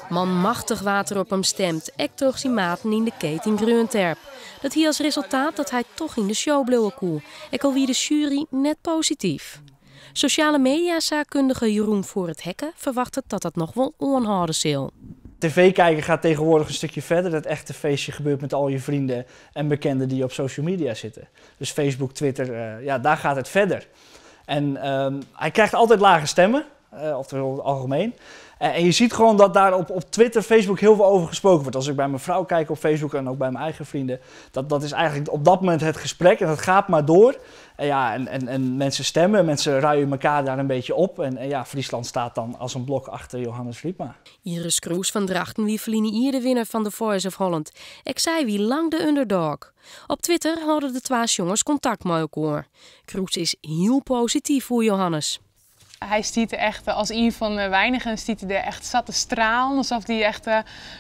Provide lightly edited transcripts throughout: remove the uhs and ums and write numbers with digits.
Manmachtich waard der op him stimd, ek troch syn maten yn de keet yn Greonterp. Dat hie as resultaat dat hy toch yn de show bliuwe koe, ek al wie de sjuery net posityf. Sosjale media-saakkundige Jeroen voor het Hekke ferwachtet dat dat noch wol oanhâlde sil. TV kijken gaat tegenwoordig een stukje verder. Het echte feestje gebeurt met al je vrienden en bekenden die op social media zitten. Dus Facebook, Twitter, ja, daar gaat het verder. En hij krijgt altijd lage stemmen, oftewel het algemeen. En je ziet gewoon dat daar op Twitter, Facebook heel veel over gesproken wordt. Als ik bij mijn vrouw kijk op Facebook en ook bij mijn eigen vrienden, dat is eigenlijk op dat moment het gesprek en dat gaat maar door. En, ja, en mensen stemmen, mensen ruien elkaar daar een beetje op. En ja, Friesland staat dan als een blok achter Johannes Riepma. Iris Kroes fan Drachten wie ferline jier de winner fan The Voice of Holland. Ek sy wie lang de underdog. Op Twitter hâlde de twa sjongers kontakt mei elkoar. Kroes is hiel posityf foar Johannes. Hy stiet echt as ien fan de weinigen stiet er echt sa te stralen, alsof hy echt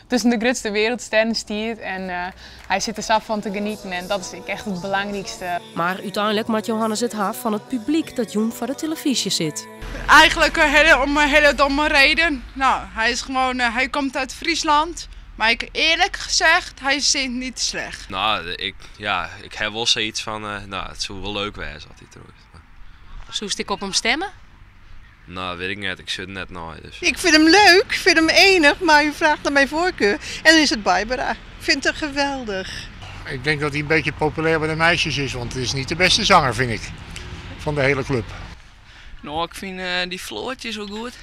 tusken de grutste wereldsterren stiet. En hy sit der sa fan te genieten en dat is echt it belangrykste. Mar úteinlik moat Johannes it ha fan it publyk dat jûn foar de telefyzje sit. Eigenlijk om een hele domme reden. Nou, hij is gewoon, hij komt uit Friesland. Maar ik, eerlijk gezegd, hij zingt niet slecht. Nou, ik, ja, ik ha wol sayts fan, nou, it soe wol leuk wêze as hy troch is. Soest ek op him stimme? Nou, wit ik net. Ik sjoch net nei. Dus. Ik vind hem leuk, ik vind hem enig, maar u vraagt naar mijn voorkeur. En dan is het Barbara. Ik vind het geweldig. Ik denk dat hij een beetje populair bij de meisjes is, want het is niet de beste zanger, vind ik, van de hele club. Nou, ik vind dy Floortjes wol goed.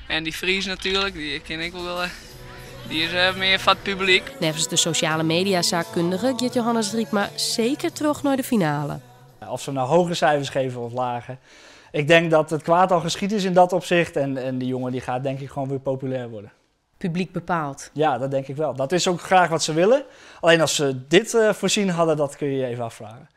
En dy Fries natuerlik, dy ken ik wol. Dy is mear foar it publyk. Neffens de sosjale media saakkundige giet Johannes Riepma seker troch nei de finale. Of ze nou hoge cijfers geven of lage. Ik denk dat het kwaad al geschied is in dat opzicht. En die jongen die gaat denk ik gewoon weer populair worden. Publyk bepaalt. Ja, dat denk ik wel. Dat is ook graag wat ze willen. Alleen als ze dit voorzien hadden, dat kun je je even afvragen.